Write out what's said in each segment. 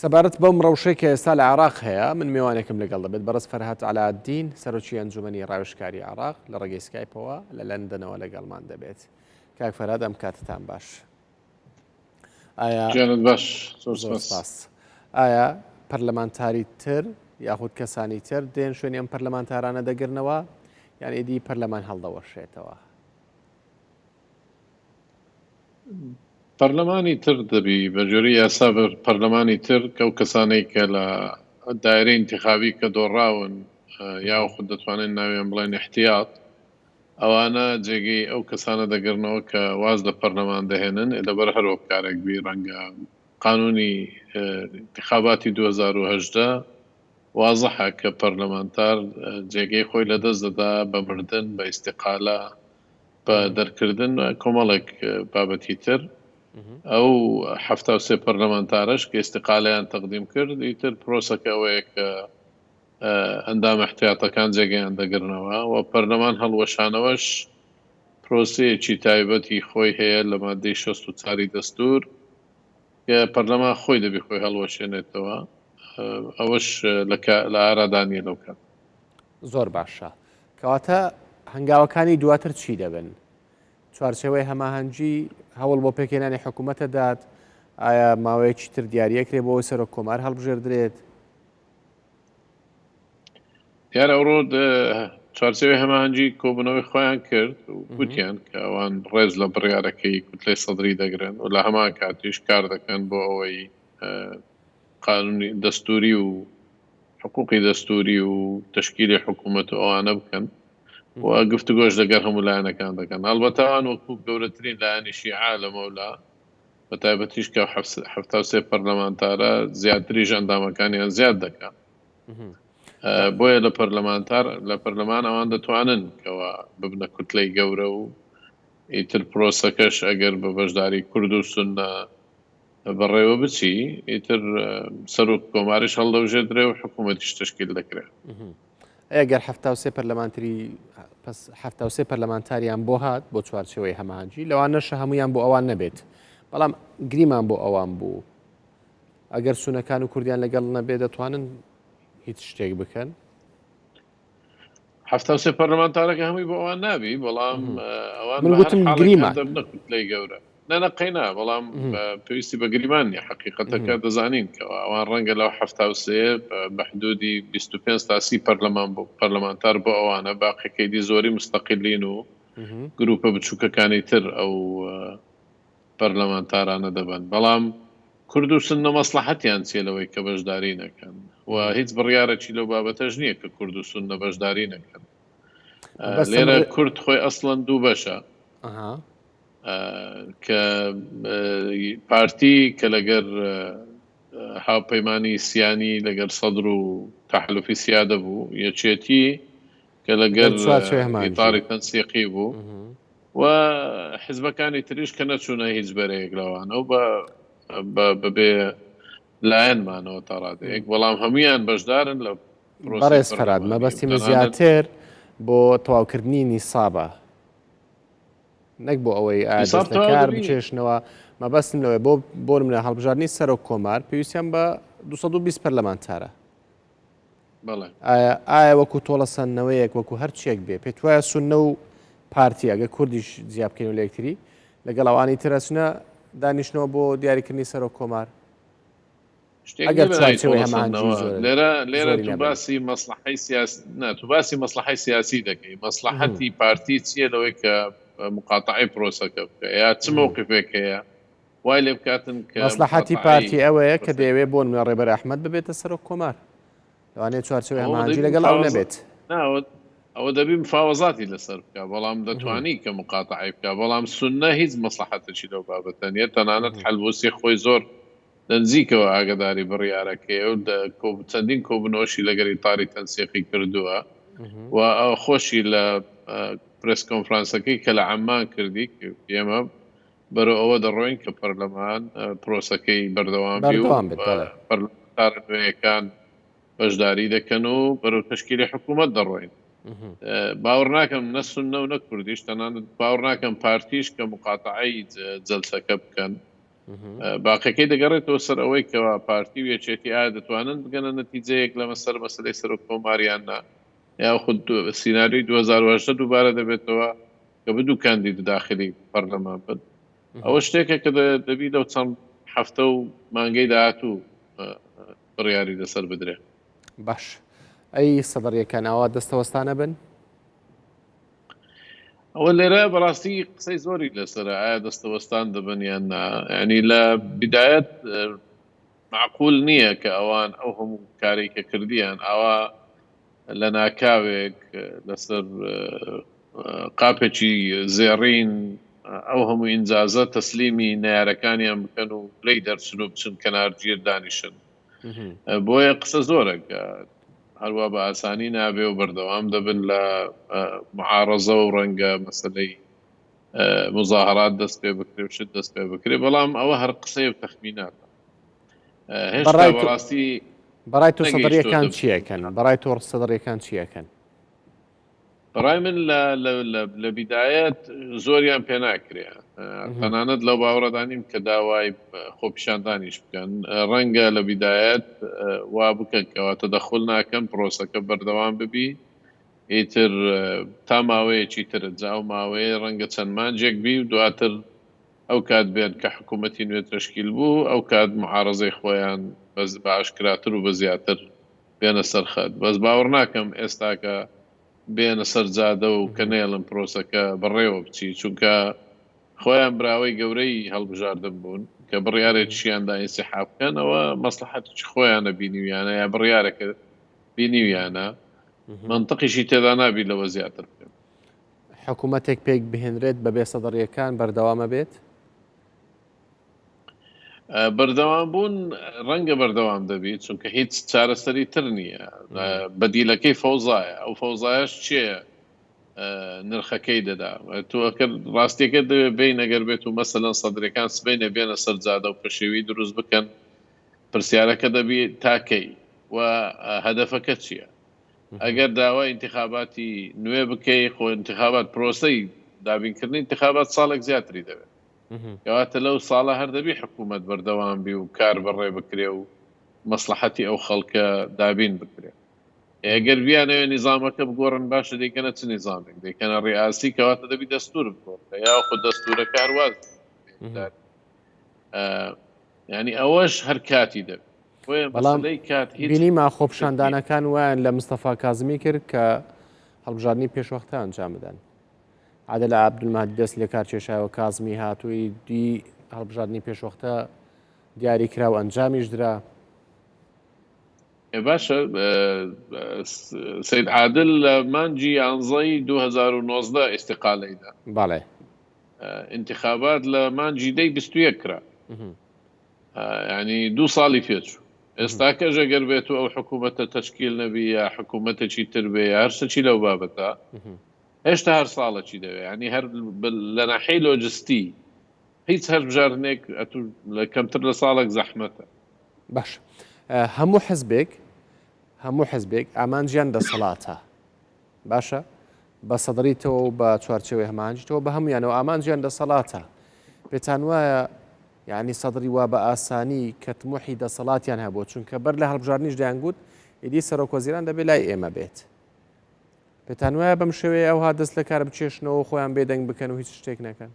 سەبارەت بەم ڕەوشەی کە ئێستا لە عێراق هەیە، من مێوانێکم لەگەڵ دەبێت، بەڕێز فەرهاد عەلائەدین، سەرۆکی ئەنجومەنی ڕاوێژکاری عێراق، لە ڕێگەی سکایپەوە لە لەندەنەوە لەگەڵمان دەبێت. کاک فەرهاد ئەم کاتتان باش. ئایا گیانت باش زۆر زۆر سپاس. سپاس. ئایا پەرلەمانتاری تر یاخود کەسانی تر دێن شوێنی ئەم پەرلەمانتارانە دەگرنەوە یان ئیدی پەرلەمان هەڵدەوەشێتەوە؟ پەرلەمانی تر دەبی بە جۆری یاسا پەرلەمانی تر کە ئەو کەسانەی کە لە دایرەی ئینتخابی کە دۆڕاون یاخود دەتوانین ناویان بڵێن احتیاط ئەوانە جێگەی ئەو کەسانە دەگرنەوە کە واز لە پەرلەمان دەهێنن لەبەر هەر هۆکارێک بی ڕەنگە قانونی انتخاباتی 2018 وازحە کە پەرلەمانتار جێگەی خۆی لەدەست دەدا بە مردن بە ئیستیقالە بە دەرکردن کۆمەڵێک بابەتی تر ئەو 73 پەرلەمانتارەش کە ئیستیقالەیان تەقدیم کرد ئیتر پرۆسەکە ئەوەیە کە ئەندامە احتیاتەکان جێگەیان دەگرنەوە و پەرلەمان هەڵوەشانەوەش پرۆسەیەکی تایبەتی خۆی هەیە لە مادەی 64 ی دەستور کە پەرلەمان خۆی دەبی خۆی هەڵوەشێنێتەوە ئەوەش لە ئارادا نییە لەو کات. زۆر باشە کەواتە هەنگاوەکانی دواتر چی دەبن؟ چوارچێوەی هەماهەنگی هەوڵ بۆ پێکهێنانی حکوومەت دەدات ئایا ماوەیەکی تر دیاریەکرێ بۆ ئەوەی سەرۆک کۆمار هەڵبژێردرێت؟ دیارە ئەوڕۆ چوارچێوەی هەماهەنگی کۆبوونەوەی خۆیان کرد و گوتیان کە ئەوان ڕێز لە بڕیارەکەی کوتلەی سەدری دەگرن و لە هەمان کاتیش کار دەکەن بۆ ئەوەی قانونی دەستوری و حقوقی دەستوری و تەشکیلی حکوومەت و ئەوانە بکەن و گفتوگۆش لەگەر هەموو لایەنەکان دەکەن ئەڵبەتە ئەوان وەکو گەورەترین لایەنی شیعە لەمەولا بە تایبەتیش کە 73 پەرلەمانتارە زیاتریش ئەندامەکانیان زیاد دەکا بۆیە لە پەرلەمانتار لە پەرلەمان ئەوان دەتوانن کەوا ببنە کوتلەی گەورە و ئیتر پرۆسەکەش ئەگەر بە بەشداری کورد و سوننە بەڕێوە بچی ئیتر سەرۆک کۆماریش هەڵدەوژێدرێ و حکوومەتیش تشکیل دەکرێت. ئەگەر 73 پەرلەمانتری پس 73 پەرلەمانتاریان بۆ هات بۆ چوارچێوەی هەماهەنگی لەوانەشە هەمویان بۆ ئەوان نەبێت بەڵام گریمان بۆ ئەوان بوو ئەگەر سونەکان و کوردیان لەگەڵ نەبێ دەتوانن هیچ شتێک بکەن 73 پەرلەمانتارەکە هەمووی بۆ ئەوان نابی بەڵام ئەوان من گوتم گریمان دەبنە کوتلەی گەورە نەنە قەینا بەڵام پێویستی بە گریمان نیە حەقیقەتەکە دەزانین کەوا ئەوان ڕەنگە لەو 73 بە حدودی 25 تا 30 پەرلەمان بۆ پەرلەمانتار بۆ ئەوانە باقیەکەی دی زۆری مستەقیلین و گروپە بچووکەکانی تر ئەو پەرلەمانتارانە دەبەن بەڵام کورد و سوننە مەسڵەحەتیان چیە لەوەی کە بەشداری نەکەن و هیچ بڕیارێکی لەو بابەتەش نییە کە کورد و سوننە بەشداری نەکەن لێرە کورد خۆی ئەسڵەن دوو بەشە کە پارتی کە لەگەر هاوپەیمانی سیانی لەگەر سەدر و تەحەلوفی سیادە بوو یەکێتی کە لەگەر ئیتاری تەنسیقی بوو و حزبەکانی تریش کە نەچوونە هیچ بەرەیەک لەوانە و بە بەبێ لایەنمانەوە تا ڕادەیەک بەڵام هەمویان بەشدارن لە بەڕێز فەراد مەبەستی من زیاتر بۆ تەواوکردنی نیسابە نەک بۆ ئەوەی دەست لە کار بکێشنەوە مەبەستم لەوەی بۆ بۆ منە هەڵبژاردنی سەرۆک کۆمار پێویستیان بە 220 پەرلەمانتارە ئایا ئایا وەکو تۆڵە سەندنەوەیەک وەکو هەر چیەک بێ پێت وایە سوننە و پارتی ئەگەر کوردیش جیا بکەین لە یەکتری لەگەڵ ئەوانی تر ئەچنە دانیشتنەوە بۆ دیاریکردنی سەرۆک کۆمار ئەگەر چوارچێوەی هەماهەنگی زۆر لێرە لێرە تو باسی مەسلحەی سیاسی نا تو باسی مەسلحەی سیاسی دەکەی مەسلحەتی پارتی چییە لەوەی کە مقاتعی پرۆسەکە بکە یا چ مەوقفێک هەیە وای لێ بکاتن کە مەسلحەتی پارتی ئەوەیە کە دەیەوێت بۆ نمونە ڕێبەر ئەحمەد ببێتە سەرۆک کۆمار لەوانەیە چوارچێوەی هەماهەنگی لەگەڵ ئەو نەبێت. ئەوە دەبی مفاوەزاتی لەسەر بکە بەڵام دەتوانی کە مقاتعەی بکە بەڵام سوننە هیچ مەسلحەتێکی لەو بابەتە نیە تەنانەت حەلبوسی خۆی زۆر لە نزیکەوە ئاگەداری بڕیارەکەیە و چەندین کۆبوونەوەشی لەگەر ئیتاری تەنسیقی کردووە و خۆشی لە پرێس کۆنفرانسەکەی کە لە عەممان کردی ئێمە بەرەو ئەوە دەڕۆین کە پەرلەمان پرۆسەکەی بەردەوام بی و پەرلەمانتارە نوێیەکان بەشداری دەکەن و بەرەو تەشکیلی حکوومەت دەڕۆین. باوەڕ ناکەم نە سوننە و نە کوردیش تەنانەت باوەڕ ناکەم پارتیش کە مقاتەعەی جەلسەکە بکەن. باقیەکەی دەگەڕێتەوە سەر ئەوەی کەوا پارتی و یەکێتی ئایا دەتوانن بگەنە نەتیجەیەک لەمە سەر مەسەلەی سەرۆک کۆمار یان نا، یاخود سیناریۆی 2018 دووبارە دەبێتەوە کە بدوو کاندید داخلی پەرلەمان بن. ئەوە شتێکە کە دەبی لەو چەند هەفتە و مانگەی داهاتوو بڕیاری لەسەر بدرێ. باش ئەی سەدڕیەکان ئاوا دەستەوەستانە بن؟ ئەوە لێرە بەڕاستی قسەی زۆری لەسەرە ئایا دەستەوەستان دەبن یان نا ینی لە بدایەت معقول نییە کە ئەوان ئەو هەموو کارێک کە کردیان ئاوا لە ناکاوێک لەسەر قاپێکی زێڕین ئەو هەموو ئینجازە تەسلیمی نارەکانیان بکەن و لی دەرچن و بچن کەنارگیر دانیشن بۆیە قسە زۆرە کە هەروا بە ئاسانی نابێ و بەردەوام دەبن لە معارەزە و ڕەنگە مەسەلەی مزاهرات دەست پێ بکرێ و شت دەست پێ بکرێ بەڵام ئەوە هەر قسەیە و تەخمیناتە هێشتا بەڕاستی بەڕای تۆ سەدریەکان چیەکەن بەڕای تۆ سەدریەکان چیەکەن بەڕای من لە بیدایەت زۆریان پێ ناکرێ تەنانەت لەو باوەڕەدانیم کە داوای خۆپیشاندانیش بکەن ڕەنگە لە بیدایەت وا بکەن کەوا تەدەخول ناکەن پرۆسەکە بەردەوام ببی ئیتر تا ماوەیەکی تر جا ئەو ماوەیە ڕەنگە چەند مانجێک بی و دواتر ئەو کات بێن کە حکوومەتی نوێ تەشکیل بوو ئەو کات معارەزەی خۆیان بە ئاشکراتر و بە زیاتر بێنە سەر خەت بەس باوەڕ ناکەم ئێستاکە بێنە سەر جادە و کە نەیەڵن پرۆسەکە بەڕێوە بچی چونکە خۆیان براوەی گەورەی هەڵبژاردن بوون کە بڕیارێکیان دا ئینسیحاب بکەن ئەوە مەسڵەحەتێکی خۆیانە بینیویانە یا بڕیارەکە بینیویانە مەنتقیشی تێدا نابی لەوە زیاتر بکەن. حکوومەتێک پێک بهێنرێت بەبێ سەدڕیەکان بەردەوامە بێت؟ بەردەوام بوون ڕەنگە بەردەوام دەبیت چونکە هیچ چارەسەری تر نییە بەدیلەکەی فەوزایە ئەو فەوزایش چییە نرخەکەی دەدا تۆ ئەکرد ڕاستیەکە دەوێت بین ئەگەر بێت و مەسەلەن سەدرەکان سبینە بێنە سەر جادە و پەشێوی دروست بکەن پرسیارەکە دەبی تاکەی و هەدەفەکە چییە ئەگەر داوای انتخاباتی نوێ بکەی خۆ انتخابات پرۆسەی دابینکردنی انتخابات ساڵێک زیاتری دەوێت کەواتە لەو ساڵە هەر دەبی حکوومەت بەردەوام بی و کار بەڕێ بکرێ و مەسڵەحەتی ئەو خەڵکە دابین بکرێ. ئەگەر بیانەوێ نیزامەکە بگۆڕن باشە دەیکەنە چ نیزامێک؟ دەیکەنە ڕیئاسی کەواتە دەبی دەستوور بگۆڕن یاخود دەستوورەکە هەر واز یعنی ئەوەش هەر کاتی دەبێت. بۆیە بەڵام مەسەلەی کات هیچ بینیمان خۆپیشاندانەکان وایان لە مستەفا کازمی کرد کە هەڵبژاردنی پێشوەختە ئەنجام بدەن. عادل عەبدولمەهدی دەست لەکار کێشایەوە، کازمی هات و ئیدی هەڵبژاردنی پێشوەختە دیاری کرا و ئەنجامیش درا. باشە سید عادل لە مانگی یانزەی 2019 ئیستیقالەی دا. بەڵێ. ئینتیخابات لە مانگی دەی 21 کرا. یعنی دوو ساڵی پێچوو. ئێستاکەش ئەگەر بێت و ئەو حکوومەتە تەشکیل نەبی یا حکوومەتێکی تر بێ یا هەر شتێکی لەو بابەتە هێشتا هەر ساڵەکی دەوێ ینی هەر لە ناحەی لۆجستی هیچ هەربژاردنێک ئەتو لە کەمتر لە ساڵێک زەحمەتە. باش هەموو حزبێک هەموو حزبێک ئامانجیان دەسەڵاتە باشە بە سەدریتەوە و بە چوارچێوەی هەمانجیتەوە بە هەمویانەوە ئامانجیان دەسەڵاتە پێتان وایە یعنی سەدری وا بە ئاسانی کە تموحی دەسەڵاتیان هەبوو چونکە بەر لە هەڵبژاردنیش دەیانگوت ئیدی سەرۆک وەزیران دەبێت لای ئێمە بێت پێتان وایە بەم شێوەیە ئەوها دەست لە کار بکێشنەوە و خۆیان بێدەنگ بکەن و هیچ شتێک نەکەن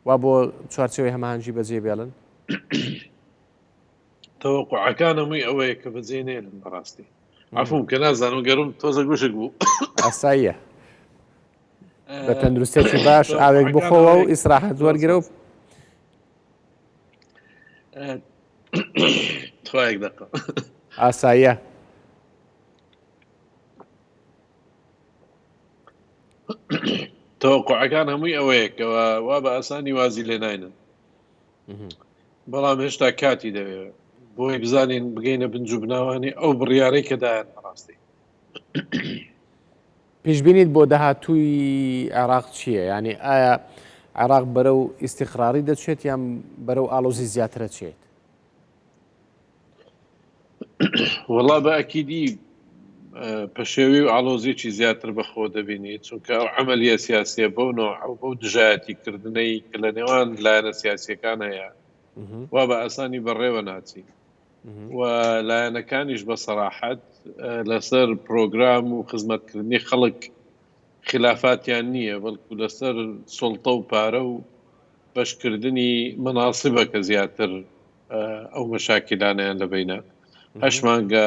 وا بۆ چوارچێوەی هەماهەنگی بەجێ بێڵن؟ تەوەقعەکان هەمووی ئەوەیە کە بەجێ نێلن بەڕاستی عفوم کە نازانم گەرم تۆزە گوشک بوو ئاساییە بە تەندروستێکی باش ئاوێک بخۆوە و ئیسراحەت وەرگرە و تخوایەک دەقە ئاساییە تەوەقعەکان هەمووی ئەوەیە کەوا وا بە ئاسانی وازی لێ ناینن بەڵام هێشتا کاتی دەوێت بۆی بزانین بگەینە بنج و بناوانی ئەو بڕیارەی کە دایان بەڕاستی پیشبینیت بۆ داهاتووی عێراق چییە؟ یعنی ئایا عێراق بەرەو ئیسیقراری دەچێت یان بەرەو ئالۆزی زیاترە چێت؟ وەڵا بە ئەکیدی. پەشێوی و ئاڵۆزیی زیاتر بەخۆ دەبینی، چونکە ئەو عەمەلیە سیاسیە بەو نەوع و بەو دژایەتی کردنەی کە لە نێوان لایەنە سیاسیەکان هەیە وا بە ئاسانی بەڕێوە ناچی و لایەنەکانیش بە سەراحەت لەسەر پرۆگرام و خزمەتکردنی خەڵک خلافاتیان نییە، بەڵکو لەسەر سوڵتە و پارە و بەشکردنی مەناسبە کە زیاتر ئەو مەشاکیلانەیان لە بەینە. هەشت مانگە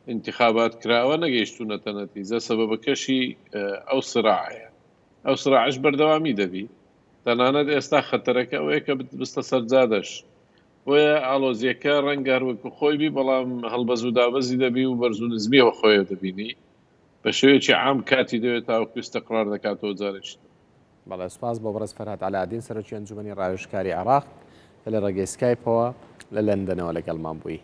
ئینتخابات کراوە نەگەیشتوونەتە نەتیجە، سەبەبەکەشی ئەو سراعەیە. ئەو سراعەش بەردەوامی دەبی. تەنانەت ئێستا خەتەرەکە ئەوەیە کە بستە سەر جادەش. بۆیە ئاڵۆزیەکە ڕەنگە هەر وەکو خۆی بی، بەڵام هەڵبەز و دابەزی دەبی و بەرز و نزمیەوە خۆیەوە دەبینی. بە شێوەیەکی عام کاتی دەوێت تاوەکو ئیستقرار دەکاتەوە جارێکی تر. بەڵێ سوپاس بۆ بەڕێز فەرهاد عەلائەدین سەرۆکی ئەنجومەنی ڕاوێژکاری عێراق کە لە ڕێگەی سکایپەوە لە لەندەنەوە لەگەڵمان بووی.